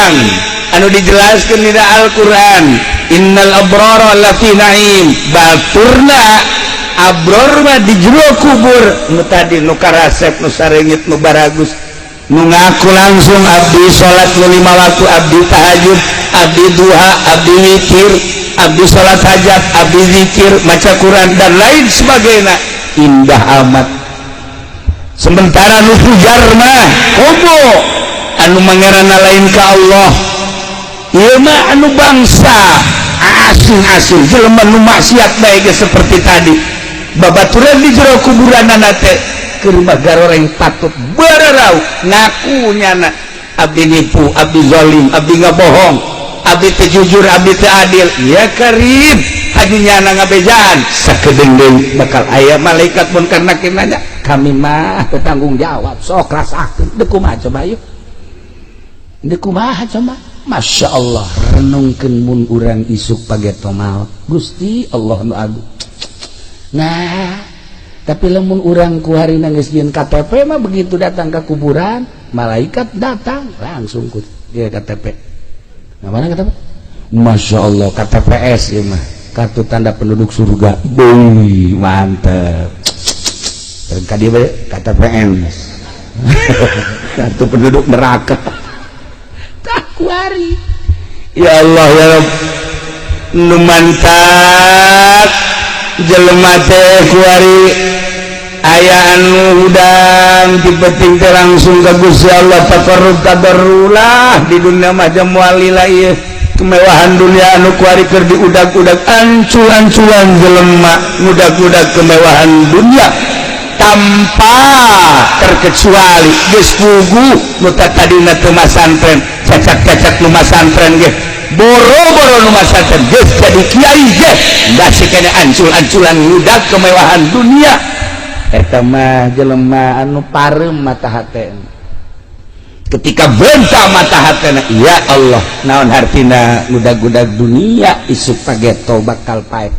Urang anu dijelaskan di Al-Quran, innal abrara lafi naim. Baturna abror mah di jero kubur, nu tadi, nu karasep, nu sarengit, nu baragus, nu ngaku langsung, abdi salat nu lima waktu, abdi tahajud, abdi duha, abdi witir, abdi salat hajat, abdi zikir, maca Quran, dan lain sebagainya, indah amat. Sementara nu fujar mah komo anu mangarana lain ka Allah. Ieu mah anu bangsa asing-asing, jelema nu maksiat bae ge seperti tadi, babaturan di jero kuburan teh keur mah garoreng patut bararau, ngaku nyana, abdi nipu, abdi zalim, abdi ngabohong, abdi teu jujur, abdi teu adil. Ya karim, haju nyana ngabejaan sakedeung deui bakal aya malaikat munkar nakir nanya, kami mah teu tanggung jawab, sok rasakeun. Deuk kumaha coba yeuh? Deuk kumaha coba? Masya Allah, renungkeun mun urang isuk pageto maot. Gusti Allah nu agung. Nah, tapi lamun urang ku hari geus jieun KTP mah, begitu datang ke kuburan, malaikat datang langsung ku dia KTP. Nah, mana KTP? Masya Allah, KTPS ya mah, kartu tanda penduduk surga. Boy, mantep. Ka dia KTPN, kartu penduduk neraka. Tak kuari. Ya Allah ya Rabb, nu mantap jelema teh kuari aya anu hudang ti penting teh langsung ka Gusti Allah, taqarrub tadarrulah. Di dunia mah moal lila ieu kemewahan dunia anu kuari keur diudag-udag, ancul-anculan jelema ngudag-udag kemewahan dunia tanpa terkecuali. Geus puguh nu tadina teu masantren, cacak-cacak nu masantren ge, boro-boro nu masantren, geus jadi kiai ge masih kena ancul-anculan ngudag kemewahan dunia. Eta mah jelema anu pareum mata hatena. Ketika bentar mata hatena, ya Allah, naon hartina ngudag-gudag dunia, isuk pageto bakal pae.